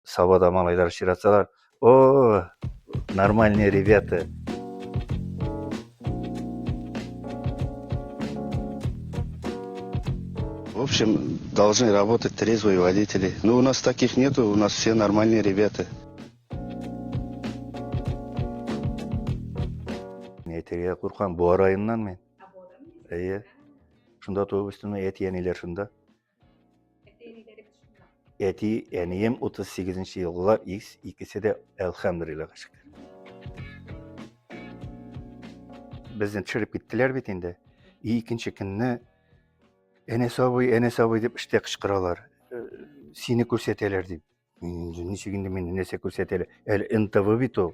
Сабада малайлар очратсалар, о, нормальные ребята. В общем, должны работать трезвые водители. Но у нас таких нету, у нас все нормальные ребята. Әйтергә куркам, Буа районыннан мин. Әйе. Шунда туып үстем, әти-әниләр шунда. Әти, әнием 38 нче елгылар, икесе дә әлхәмдүлилләһ шөкер. Безне төшереп киттеләр бит инде. И икенче көнне Әнәс абый, Әнәс абый дип эштә кычкыралар. Э, сине күрсәтәләр дип. Ничек инде мине нәрсә күрсәтәләр? Әле НТВ бит ул.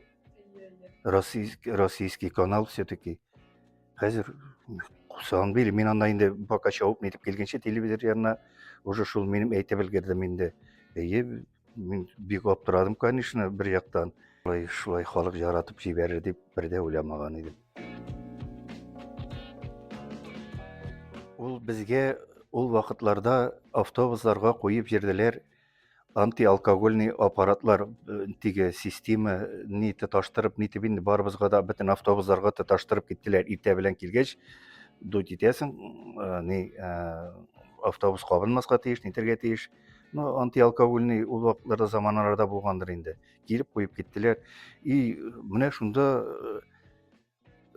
Российский, российский канал все-таки. Хәзер кусагын били. Мин анда инде пока чабып нитеп килгәнче телевизор янына уже шул минем әйтеп өлгердем инде. Әйе, мин бик аптырадым, конечно, бер яктан. Шулай, шулай халык яратып җибәрер дип бер дә уйламаган идем. Ул безгә ул вакытларда автобусларга куеп җирделәр антиалкогольный аппаратлар э, теге система ни тоташтырып нитеп инде барыбызга да бөтен автобусларга тоташтырып киттеләр иртә белән килгәч дуть итәсең э, ни э, автобус кабынмаска тиеш нитәргә тиеш ну антиалкогольный ул вакытларда заманаларда булгандыр инде килеп куеп киттеләр и менә шунда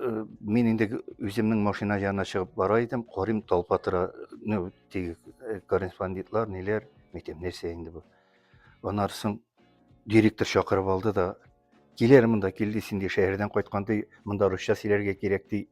Э, мин инде үземнең машина янына чыгып бара идем, карыйм толпа тора, ну, теге э, корреспондентлар, ниләр, мин әйтәм, нәрсә инде бу? Аннары соң директор чакырып алды да, килер монда, килде, син ди, шәһәрдән кайткан ди, монда русча сөйләргә кирәк ди.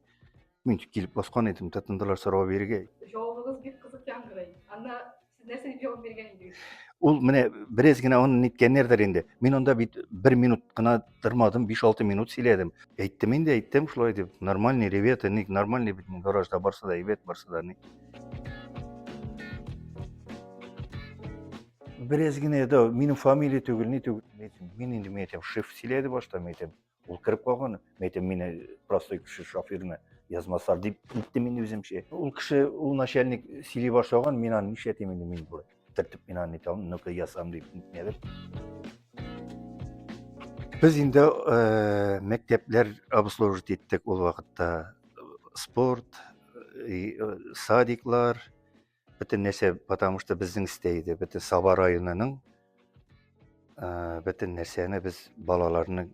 Мин килеп баскан идем, тотындылар сорау бирергә. Җавабыгыз бик кызык яңгырый. Анда Сез нәрсә дип җавап биргән идегез? Ул менә бераз генә аны ниткәннәрдер инде. Мин анда бит бер минут кына тормадым, 5-6 минут сөйләдем. Әйттем инде, әйттем шулай дип. Нормальный ребята, ник нормальный бит гаражда барсы да әйбәт, барсы да ни. Бераз генә да минем фамилия түгел, ни түгел. Мин инде мин әйтәм, шеф сөйләде башта, мин әйтәм. Ул кереп калган, мин әйтәм, мине простой кеше шоферны язмаслар дип әйттем инде үземчә. Ул кеше, ул начальник сөйли башлаган, мин аны нишләтим инде, мин болай тертеп мин аны нитә алмыйм, ну-ка я сам дип нитмәдем. Без инде э, мәктәпләр обслуживать иттек ул вакытта. Спорт, э, садиклар, бөтен нәрсә, потому что безнең өстә иде, бөтен Саба районының э, бөтен нәрсәне без балаларны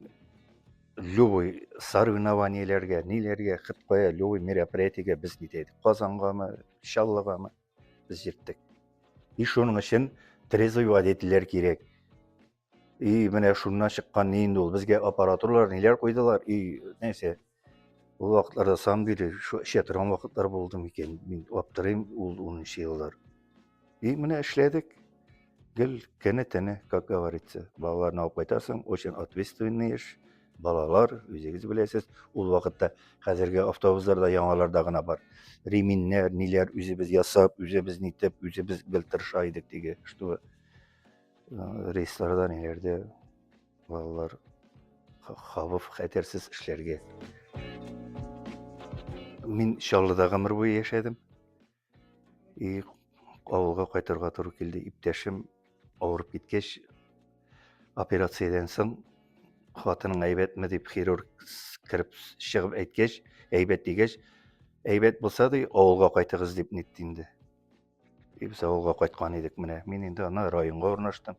любой соревнованиеләргә, ниләргә, хит кая, любой мероприятиегә без нитә идек. Казангамы, Чаллыгамы без йөрттек. И шуның өчен трезвый водительләр кирәк. И менә шуннан чыккан ни инде ул, безгә аппаратуралар ниләр куйдылар, и нәрсә. Ул вакытларда сам деле, шу эчә торган вакытлар булды микән, мин аптырыйм ул 10 еллар. И менә эшләдек. Гел көне-төне, как говорится, балаларны алып кайтасың, очень ответственный эш. Балалар, үзегез беләсез, ул вакытта хәзерге автобусларда яңаларда гына бар. Реминнәр, ниләр үзебез ясап, үзебез нитеп, үзебез гел тырыша идек теге, чтобы Э, рейсларда ниләрдә балалар хавыф хәтерсез эшләргә. Мин Чаллыда гомер буе яшәдем. И авылга кайтырга туры килде. Иптәшем авырып киткәч, операциядән соң хатының әйбәтме дип хирург кереп чыгып әйткәч, әйбәт дигәч, әйбәт булса ди, авылга кайтыгыз дип нитте инде. И без авылга кайткан идек менә. Мин инде аны районга урнаштым.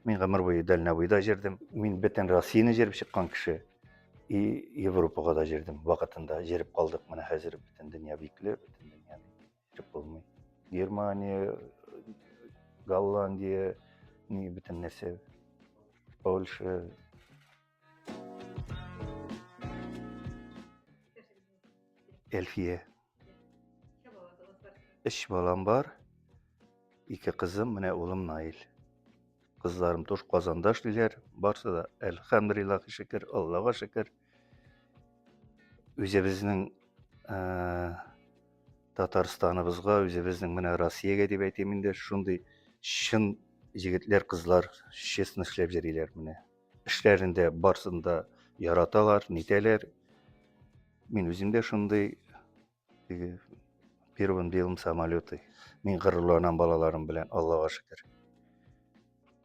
Мин гомер буе Дальнобойда җирдем. Мин бөтен Россияне җиреп чыккан кеше. И Европага да җирдем. Вакытында җиреп калдык. Менә хәзер бөтен дөнья бикле, бөтен дөньяны җиреп булмый. Германия, Голландия, ни бөтен нәрсә. Польша. Әлфия. Өч балам бар. Ике кызым, менә улым Наил. Кызларым туш Казанда эшлиләр. Барсы да әлхәмдулиллаһ шөкер, Аллага шөкер. Үзебезнең э, Татарстаныбызга, үзебезнең менә Россиягә дип әйтим инде, шундый чын егетләр, кызлар честно эшләп йөриләр менә. Эшләрендә барсын да яраталар, нитәләр. Мин үзем дә шундый теге первым делом самолеты. Мин горурланам балаларым белән, Аллага шөкер.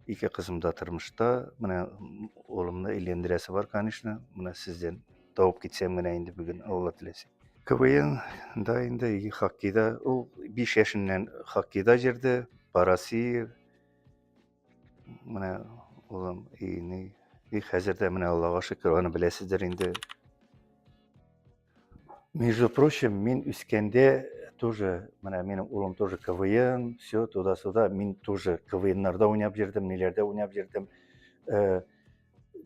Ике кызым да тормышта. Менә улымны өйләндерәсе бар, конечно. Менә сездән табып китсәм генә инде бүген, Алла теләсә. КВН да инде и хоккейда, ул 5 яшеннән хоккейда җырды, по России. Менә улым и ни, и хәзер дә менә Аллага шөкер, аны беләсездер инде. Между прочим, мин үскәндә тоже, менә минем улым тоже КВН, все туда-сюда, мин тоже КВНнарда уйнап йөрдем, ниләрдә уйнап йөрдем. Э,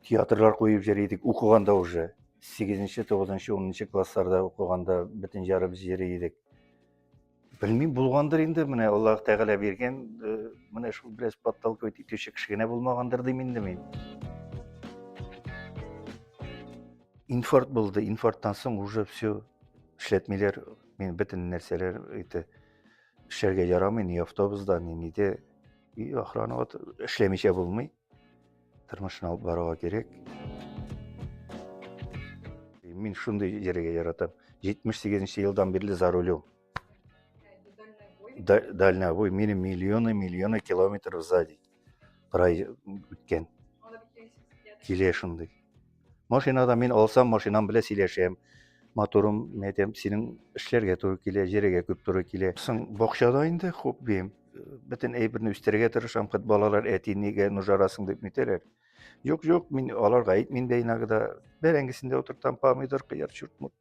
театрлар куеп йөри идек, укыганда уже. 8-нче, 9-нчы, 10-нчы классларда укыганда бөтен жарып йөри идек. Белмим, булгандыр инде, менә Аллаһ Тәгалә биргән, э, менә шул бераз подталкивать итүче кеше генә булмагандыр дим инде мин. Инфаркт булды, инфаркттан соң уже все эшләтмиләр, мин бөтен нәрсәләр это эшләргә ярамый, ни автобуста, ни нидә. И охрана вот эшләмичә булмый. Тормышны алып барырга кирәк. Мин шундый җиргә яратам. 78 елдан бирле за рулем. Дальнобой. Минем миллионы, миллионы километров сзади. Прай үткән. Килә шундый. Машинада мин алсам, машинам белән сөйләшәм. Моторым, мен әйтәм, синең эшләргә туры килә, җиргә күп туры килә. Соң бакчада инде хоббием. Бөтен әйберне үстерергә тырышам, хет балалар әти нигә нужарасың дип нитәләр. Юк, юк, мин аларга әйтмим дә иногда. Бәрәңгесен дә утыртам, помидор, кыяр, чурт-мурт.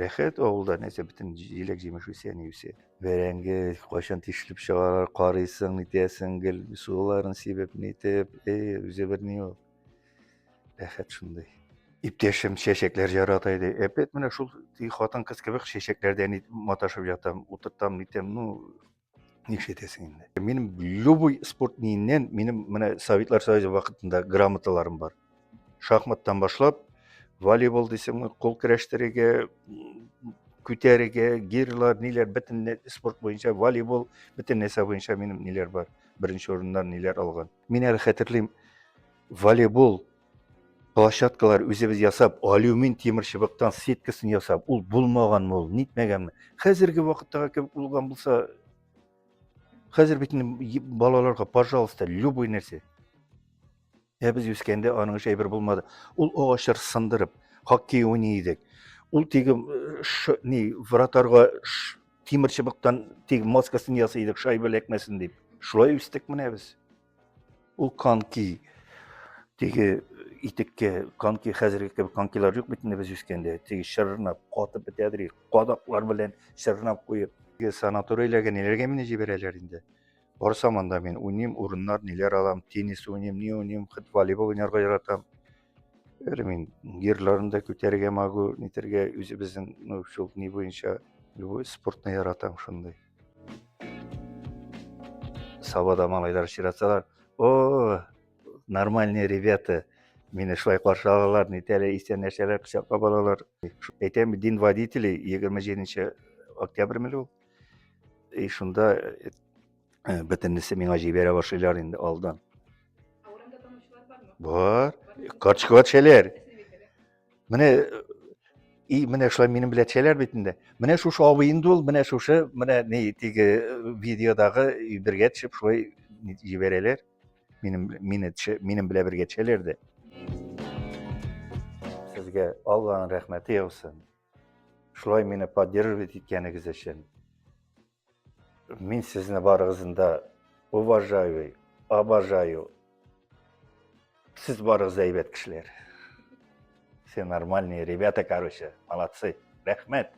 Рәхәт авылда нәрсә бөтен җиләк-җимеш үсә, ни үсә. Бәрәңге кайчан тишелеп чыгарар, карыйсың, нитәсең, гел суларын сибеп, нитеп, эй, үзе бер ни ул. Рәхәт шундый. Иптәшем чәчәкләр ярата иде. Әпәт менә шул хатын-кыз кебек чәчәкләрдән маташып ятам, утыртам, нитәм, ну, нишләтәсең инде. Минем любой спорт ниеннән, минем менә Советлар Союзы вакытында грамоталарым бар. Шахматтан башлап, волейбол дисеңме, кул көрәштерергә, күтәрергә, гирлар, ниләр, бөтен спорт буенча, волейбол, бөтен нәрсә буенча минем ниләр бар. Беренче урыннар ниләр алган. Мин әле хәтерлим, волейбол площадкалар үзебез ясап, алюмин тимер чыбыктан сеткасын ясап, ул булмаганмы ул, нитмәгәнме? Хәзерге вакыттагы кебек булган булса, хәзер бит инде балаларга, пожалуйста, любой нәрсә. Ә без үскәндә аның өчен әйбер булмады. Ул агачлар сындырып, хоккей уйный идек. Ул теге ни, вратарга тимер чыбыктан теге маскасын ясый идек, шайба эләкмәсен дип. Шулай үстек менә без. Ул конки теге итеккә конки хәзерге кебек конкилар юк бит инде без үскәндә. Теге чырнап катып бетәдер, кадаклар белән чырнап куеп. Теге санаторийләргә ниләргә мине җибәрәләр инде. Барсам анда мин уйныйм, урыннар ниләр алам, теннис уйныйм, ни уйныйм, хоть волейбол уйнарга яратам. Бер мин гирларын да күтәрергә могу, нитәргә үзебезнең, ну, шул ни буенча любой спортны яратам шундый. Сабада малайлар очратсалар, о, нормальные ребята, мине шулай каршы алалар, нитәләр, исәнләшәләр, кочаклап алалар. Әйтәм, дин водителей 27 октябрь миле ул? И шунда э, бөтенесе миңа җибәрә башлыйлар инде алдан. Ә урамда танучылар бармы? Бар. Карточкага төшәләр. Менә и менә шулай минем белән төшәләр бит инде. Менә шушы абый инде ул, менә шушы, менә ни теге э, видеодагы бергә төшеп шулай җибәрәләр. Минем мине минем белән бергә төшәләр дә. Сезгә Алланың рәхмәте яусын. Шулай мине поддерживать иткәнегез өчен. Мин сезне барыгызны да уважаю, обожаю. Сез барыгыз әйбәт кешеләр. Все нормальные ребята, короче, молодцы. Рәхмәт.